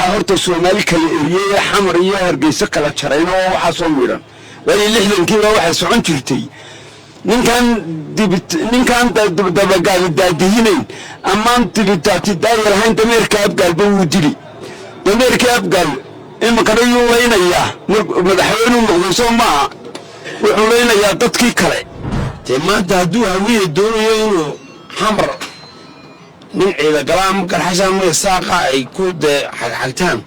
Waxaa horta Soomaali kala eriyey, Xamar iyo Hargeysa kala jarayna oo waxaa soo midhan, waayo 60-kiiba waxay socon jirtay ninkan ninkaan dabagaali daadihinayn amaan dibitaati daayar ahayn, dameerka Abgaalba wuu dili. Dameerkii Abgaal iminkana yuu laynayaa? Madaxweynuu noqday, soo maaha? Wuxuu laynayaa dadkii kale. Dee maanta hadduu Hawiye doonayo inuu Xamar nin Ciidagala ama Garxasha ama Isaaqa ay ku dee xagxagtaan,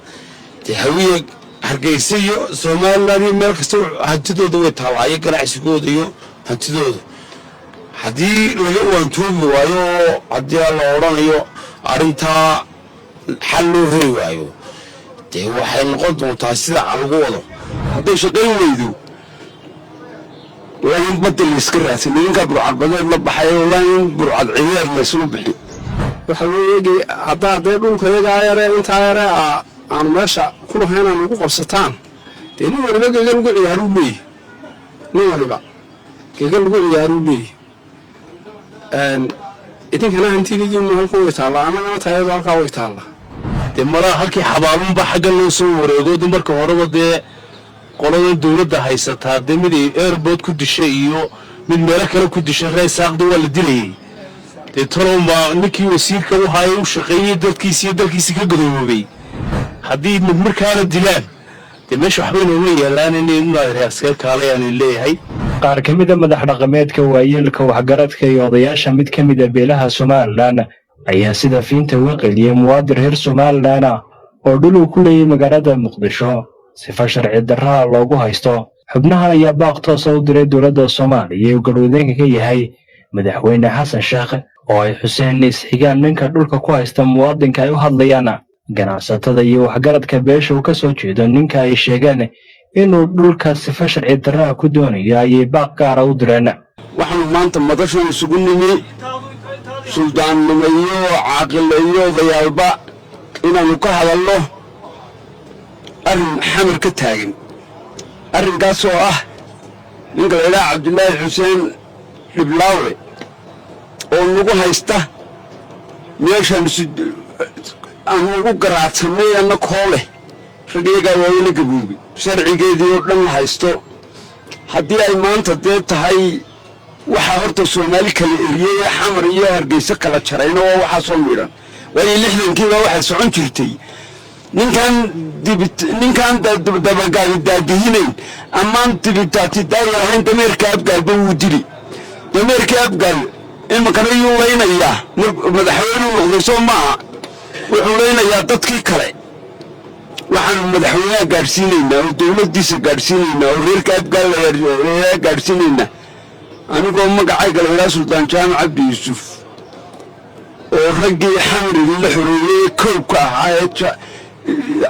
dee Hawiye Hargeysa iyo Somaliland iyo meel kasta hantidooda way taallaa, iyo ganacsigooda iyo hantidooda. Haddii laga waantoobi waayo oo haddii la odhanayo arrintaa xal loo heli waayo, dee waxay noqon doontaa sida lagu wado. Hadday shaqayn weydo, waa in badda layska raadsan. Nimankaa burcadbadeed la baxay, waa in burcad cideed layslu bixi. Waxa weeye, haddaa dee dhulka iyagaa yare, intaa yare aanu meesha ku lahayn aan ugu qabsataan, dee nin waliba gega lagu ciyaaruu leeyahy, nin waliba gega lagu ciyaaruu leeyahy. Idinkana hantidigiinu halkan way taallaa, annagana tayadu halkaa way taallaa. Dee malaha halkii xabaalunba xagga loo soo wareego. De marka horeba dee qoladan dawladda haysataa, dee mid ay airport ku dishay iyo mid meelo kale ku dishay, reer Saaqda waa la dilayay. Dee tolowma ninkii wasiirka u haayay, u shaqeeyey dadkiisi iyo dalkiisi ka gadoobay, haddii mid markaana dilaan, dee meesha waxba inooma yeelaan. Inay iskaga kaalayaan leeyahay. Qaar ka mida madax dhaqameedka, waayeelka, waxgaradka iyo odayaasha mid ka mid a beelaha Somalilan ayaa sida fiinta uga qeliyey muwaadin reer Somalilan ah oo dhul uu ku leeyay magaalada Muqdisho sifa sharci darraha loogu haysto. Xubnahan ayaa baaq toosa u diray dowladda Soomaaliya ee uu garwadeenka ka yahay Madaxweyne Xasan Sheekh, oo ay xuseen isxigaan ninka dhulka ku haysta muwaadinka ay u hadlayaan. Ganacsatada iyo waxgaradka beesha uu ka soo jeedo ninka ay sheegeen inuu dhulka sifa sharci darraha ku doonayo ayay baaq gaara u direen. Waxaanu maanta madashan isugu nimi, suldaannimo iyo caaqilo iyo odayaalba, inaannu ka hadalno arrin Xamar ka taagan. Arrinkaas oo ah ninka la idhaha Cabdilaahi Xuseen Dhiblaawe oo nagu haysta meeshaan aanu ugu garaadsanay annakoo leh ragyagaa waaweyna gaboobay, sharcigeedii oo dhan la haysto. Haddii ay maanta dee tahay, waxaa horta Soomaali kala eriyey, Xamar iyo Hargeysa kala jarayna oo waxaa soo midhan, waayo 60-kiiba waxay socon jirtay ninkan ninkaan dabagaali daadihinayn amaan dibitaati daayar ahayn, dameerka Abgaalba wuu dili. Dameerkii Abgaal iminkana yuu laynayaa? Madaxweynuu noqday, soo maaha? Wuxuu laynayaa dadkii kale. Waxaanu madaxweynaha gaadhsiinaynaa oo dowladdiisa gaadhsiinaynaa oo reerka Abgaal gaadhsiinaynaa, anigoo magacayga la idhaha Sultaan Jaamac Cabdi Yuusuf, oo raggii Xamriga la xoreeyey ee koobka ahaa ee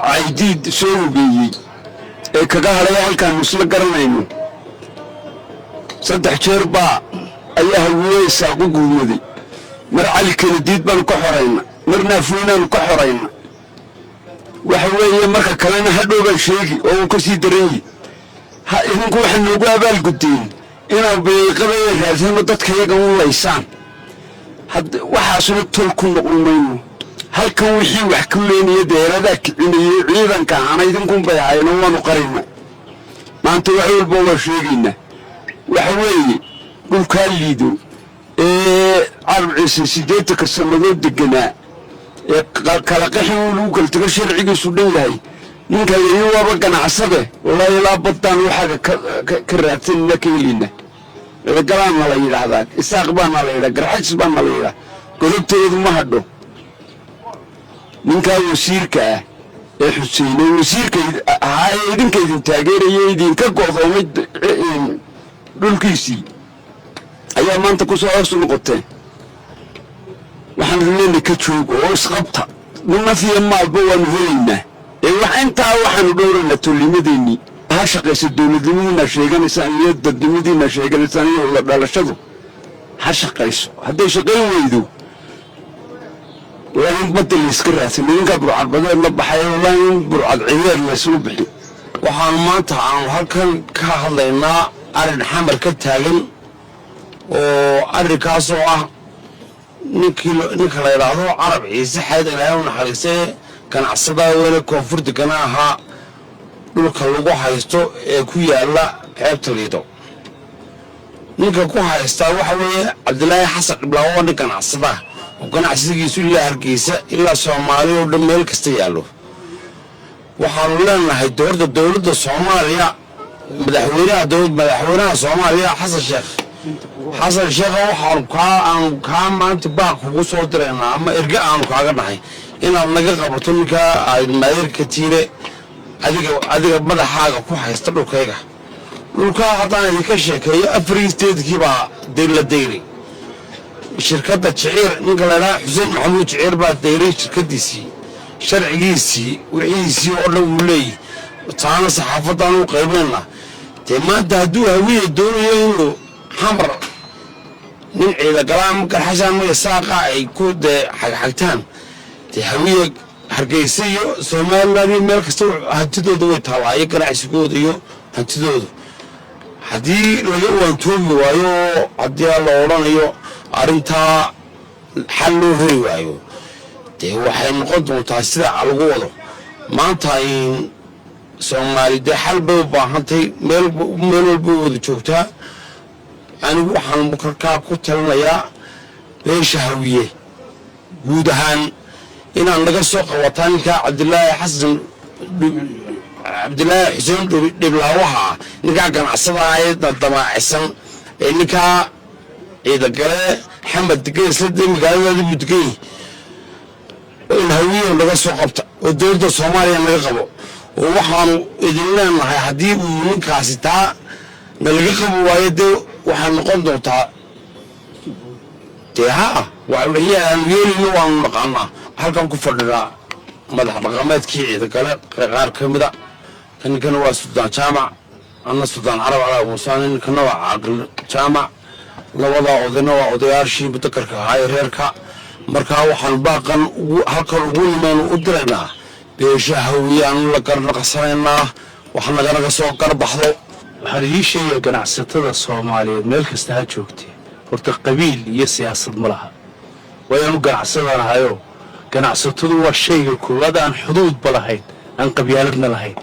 Caydiid soo hubeeyey ee kaga hadhay halkaanu isla garanayno. 3 jeer baa ayaa Hawiye Isaaq u guumaday. Mar Cali Kenadiid baanu ka xorayna, marna Afweynaanu ka xorayna. Waxa weeye, marka kalena hadhow baan sheegi oo uu ka sii daran yihi. Ha idinku waxay noogu abaalgudeen inaan beeqabaya raadsano, dadkayaga u laysaan. Waxaasuna tol ku noqon mayno. Halkan wixii wax ku leenaya, deeradaa kicinayay, ciidanka ahana idinkunbay ahaayeen, waanu qarayna. Maanta wax walba waa sheegaynaa. Waxa weeye, dhulkaa Liido ee Carab Ciise 80-ka sannadood deganaa ee kala qaxi uu lagu kala tego, sharcigiisu dhan yahay, ninka layi waaba ganacsade, wallaahi ilaa baddaan waxaaga ka raadsanayna, ka helayna. Ciidagalaana la yidhaahdaa, Isaaq baana la yidhaha, Garxajis baana la yidhaha, godobteedu ma hadho. Ninkaa wasiirka ah ee Xuseyne, wasiirka ahaa ee idinka idin taageeraya, idinka go'doomay dhulkiisii, ayaa maanta ku soo hoos noqoteen. Waxaanu leenahay ka joog oo isqabta. Naf iyo maalba waanu helaynaa ee wax intaa waxaanu dhowraynaa tolnimadeennii. Ha shaqaysa dowladnimadiina sheeganaysaan iyo dadnimadiina sheeganaysaan iyo la dhalashadu, ha shaqayso. Hadday shaqayn weydo, waa in badda layska raadsan. Nimankaa burcadbadeed la baxay, waa in burcad cideed layslu bixi. Waxaanu maanta aanu halkan ka hadlaynaa arrin Xamar ka taagan, oo arrinkaasoo ah ninkii ninka la yidhaahdo Carab Ciise Xayd, Ilaahay u naxariistee. Ganacsada weyne koonfur degana ahaa dhulka lagu haysto ee ku yaalla xeebta Liido. Ninka ku haystaa waxa weeye Cabdilaahi Xasan Dhiblaawo, waa nin ganacsadaa oo ganacsigiisu ilaa Hargeysa ilaa Soomaaliya oo dhan meel kasta yaallo. Waxaanu leenahay dowladda Soomaaliya, madaxweynaha dowlad, madaxweynaha Soomaaliya Xasan Sheekh, Xasan Sheekh, waxaanu kaa aanu kaa maanta baaq kugu soo diraynaa ama erge aanu kaaga dhahay inaad naga qabato ninkaa aad maadeerka tiire adiga madaxaaga ku haysta dhulkayga. Dhulkaa haddaan idinka sheekeeyo, 84-kii baa la dayray shirkadda Jiciir. Ninka la idhaha Xuseen Maxamuud Jiciir baa dayray shirkaddiisii, sharcigiisii, wixiisii oo dhan wuu leeyahy. Taana saxaafadaan u qaybaynaa. Dee maanta hadduu Hawiye doonayo inuu Xamar nin Ciidagala ama Garxasha ama Isaaqa ay ku dee xagxagtaan, dee Hawiye Hargeysa iyo Somaliland iyo meel kasta hantidooda way taallaa, iyo ganacsigooda iyo hantidooda. Haddii laga waantoobi waayo oo haddii la odhanayo arrintaa xal loo heli waayo, dee waxay noqon doontaa sida lagu wado maanta. In Soomaali dee xal bay u baahantay, meel meel walba wada joogtaa. Anigu waxaan karkaa ku talinayaa beesha Hawiye guud ahaan inaan naga soo qabataa ninkaa Cabdilaahi Xasan, Cabdilaahi Xuseen Dhiblaawaha ah, ninkaa ganacsada ee damaacisan ee ninkaa Ciidagale Xamed degan, isla dee magaaladaadi buu degan yahay, in Hawiye naga soo qabta oo dowladda Soomaaliya naga qabo. Oo waxaanu idin leenahay, haddii uu ninkaasi taa nalaga qabi waayo, dee waxay noqon doontaa dee haa wixii aanu yeelayno waanu naqaanaa. Halkan ku fadhinaa madax dhaqameedkii Ciidagale qaar ka mida. Ninkana waa Suldaan Jaamac, anna Suldaan Carab Calaa Muusaan, ninkana waa Caaqil Jaamac. Labadaa odayna waa odayaashii mudakarka ahaa ee reerka. Markaa waxaanu baaqan halkan ugu nimaynu u diraynaa beesha Hawiyaanu la garnaqsanaynaa wax naganaga soo garbaxdo. Waxaan idiin sheegaya ganacsatada Soomaaliyeed meel kasta ha joogtee, horta qabiil iyo siyaasad ma laha. Waayaanu ganacsadaan ahayoo ganacsatadu waa shayga koowaad aan xuduudba lahayn, aan qabyaaladna lahayn.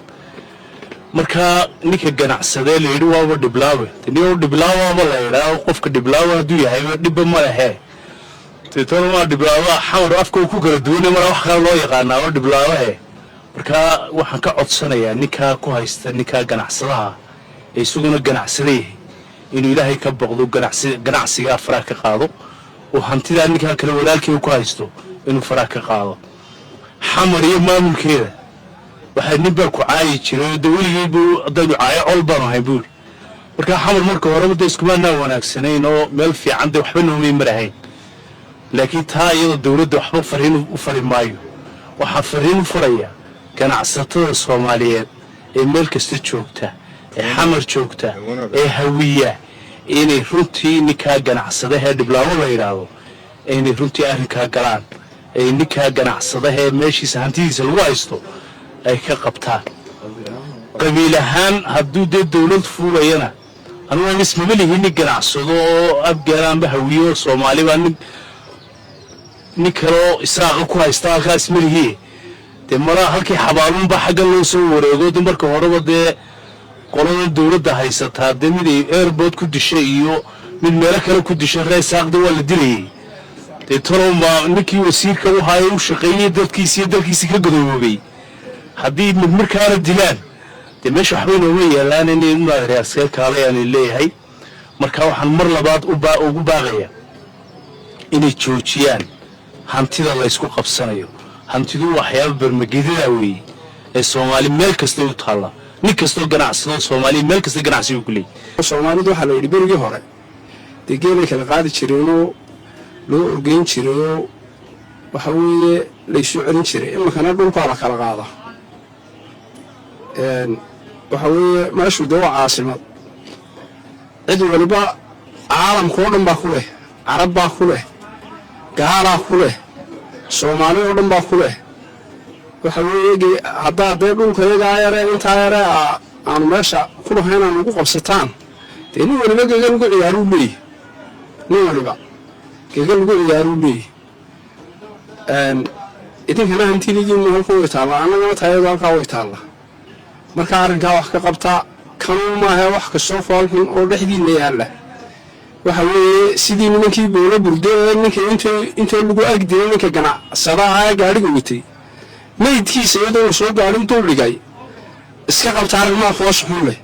Markaa ninka ganacsadee la yidhi waaba dhiblaawe, nin dhiblaawaaba la yidhaa, qofka dhiblaawa hadduu yahayba dhibba ma lehee. Deetana waa dhiblaawa, Xamar afka uu ku kala duwanay, mara wax kale loo yaqaanaaba dhiblaawahe. Markaa waxaan ka codsanayaa ninkaa ku haysta ninkaa ganacsadaha ee isaguna ganacsada yahay inuu Ilaahay ka boqdo, ganacsigaa faraha ka qaado, oo hantidaa ninkaa kale walaalkii ku haysto inuu faraha ka qaado. Xamar iyo maamulkeeda waxaa nin baa ku caayi jiray oo de weligii buu haddaynu caayo col baanu ahayn buuri. Markaa Xamar marka horeba de iskumaanaa wanaagsanayn oo meel fiican de waxba noomay marahayn. Laakiin taa iyadoo dowladda waxba fariin u fari maayo, waxaa fariin u faraya ganacsatada Soomaaliyeed ee meel kasta joogta, ee Xamar joogta, ee Hawiya, inay runtii ninkaa ganacsadahee dhiblaawo la yidhaahdo inay runtii arrinkaa galaan, ee ninkaa ganacsadahee meeshiisa hantidiisa lagu haysto ay ka qabtaan. Qabiil ahaan hadduu dee dowlad fuulayana, anugu aan ismama lihin nin ganacsado oo Abgaal amba Hawiye oo Soomaali baa nin kaloo Isaaqa ku haysta halkaa isma lihiye. Dee malaa halkii xabaaluunbaa xagga loo soo wareego. De marka horeba dee qoladan dowladda haysataa dee mid ay airport ku dishay iyo mid meelo kale ku dishay ree Isaaqda waa la dilayay. Dee talow ninkii wasiirka u haayay u shaqeeyey dadkiisi iyo dalkiisii ka gadoobay haddii mid markaana dilaan, dee meesha waxbay nooma yeelaan inay maareaskee kaalayaan leeyahay. Marka waxaan mar labaad ugu baaqaya inay joojiyaan hantida laysku qabsanayo. Hantidu waxyaaba bermagedada weeye ee Soomaali meel kasta u taalla, nin kastoo ganacsado Soomaaliya meel kasta ganacsigu ku leeyahy. Soomaalidu waxaa la yidhi berigii hore dee geelay kala qaadi jireenoo loo orgeyn jirayoo waxa weeye laysu celin jiray. Iminkana dhulkaa la kala qaada. Waxa weeye meeshu dee waa caasimad, cid waliba caalamka oo dhan baa ku leh, Carab baa ku leh, gaalaa ku leh, Soomaali oo dhan baa ku leh. Waxa weeye haddaad dee dhulka iyagaa yare intaa yare aanu meesha ku lahayn aan ugu qabsataan, dee nin waliba gega lagu ciyaaruu leeyahy, nin waliba gega lagu ciyaaruu leeyahy. Idinkana hantidigiinu halkan way taallaa, annagana taayadu halkaa way taallaa. Marka arrinkaa wax ka qabtaa kanuu maaha, wax kastoo foolxun oo dhexdiinna yaalla waxa weeye sidii nimankii Bowlo Burdo ee ninka intoo lagu agdilay ninka ganacsadaha ee gaadhiga watay, meydkiisa iyadoo la soo gaadhin dul dhigay. Iska qabta arrimaha foosha xun leh.